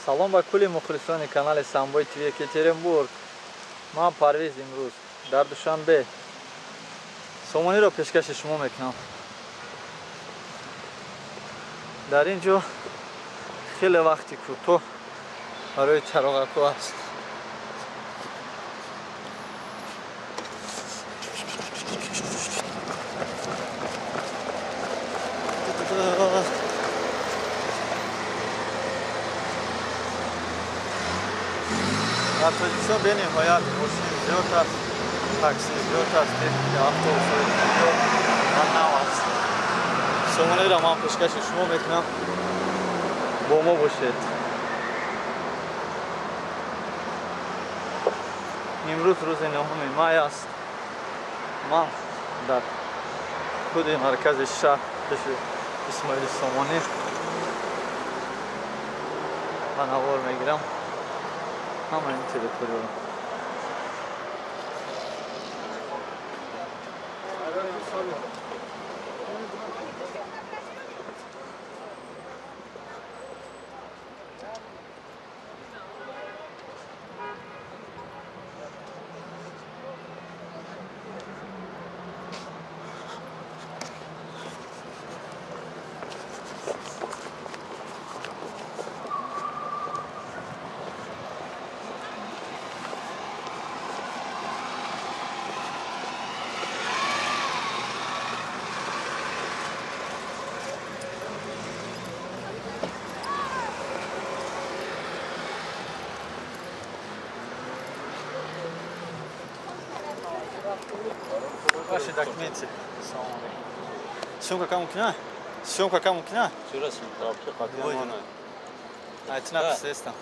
Салом ба кулли мухлисони канали Самбой ТВ Екатеринбург. Ман Парвиз имрӯз дар Душанбе сомониро пешкаши шумо мекунам. Дар ин ҷо хеле вақти кӯтоҳ барои чароғакҳо аст. Дар Тоҷикистон бениҳоят мошин зиёд аст, такси зиёд аст, техника, автобусҳои зиёд ва нав аст. Сомонаро ман пешкаши шумо мекунам, бо мо бошед. Имрӯз рӯзи 9 май аст. Ман дар худи маркази шаҳр пеши Исмоили Сомонӣ ба навор мегирам ҳама ин территорияро. Ваши документы. Съемка кому кина? Съемка кому кина? Айтина писдестам.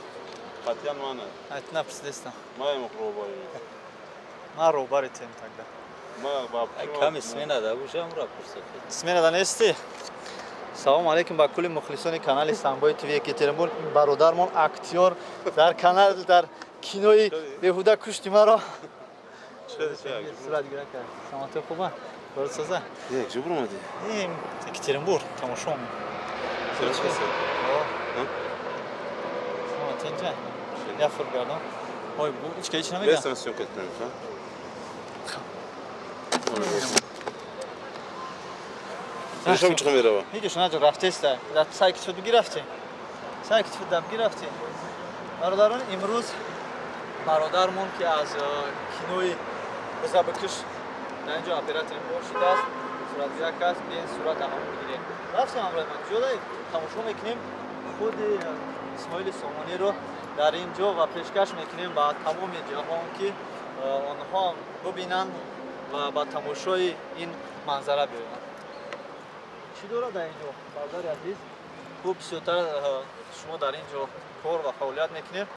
Айтина писдестам. Ма робари тем тогда. Ками смена да бушам ра пурсак. Смена да нести? Салом алейкум ба кулли мухлисони канали Самбой ТВ Екатеринбург. Бародармон актёр дар канал дар кинои беҳуда кушти маро. Сурат гирак. Самато хуба. Барот соза. Як ҷо буромадӣ? Екатеринбург тамошо. Самато инҷа. Я фургардон. Ой, бу ҳеч ҳеч намегам. Бестам съёмка кунем, ха? Шом чӣ мерава? Ҳеҷ наҷо рафтеста. Сай ки шуд бигирафтем. Сай ки шуд бигирафтем. Бародарон, имрӯз бародармон ки аз кинои Бузабакиш дар инҷо оператори мо шудааст, суратгирак аст, биен сурат ҳамон бигирем. Рафтем ҳамроҳи ман. Ҷода тамошо мекунем худи Исмоили Сомониро дар ин ҷо ва пешкаш мекунем ба тамоми ҷаҳон, ки онҳо бубинанд ва ба тамошои ин манзара биёянд. Чӣ дорад дар ин ҷо, бародари азиз? Хуб, бисёртар шумо дар ин ҷо кор ва фаъолият мекунед.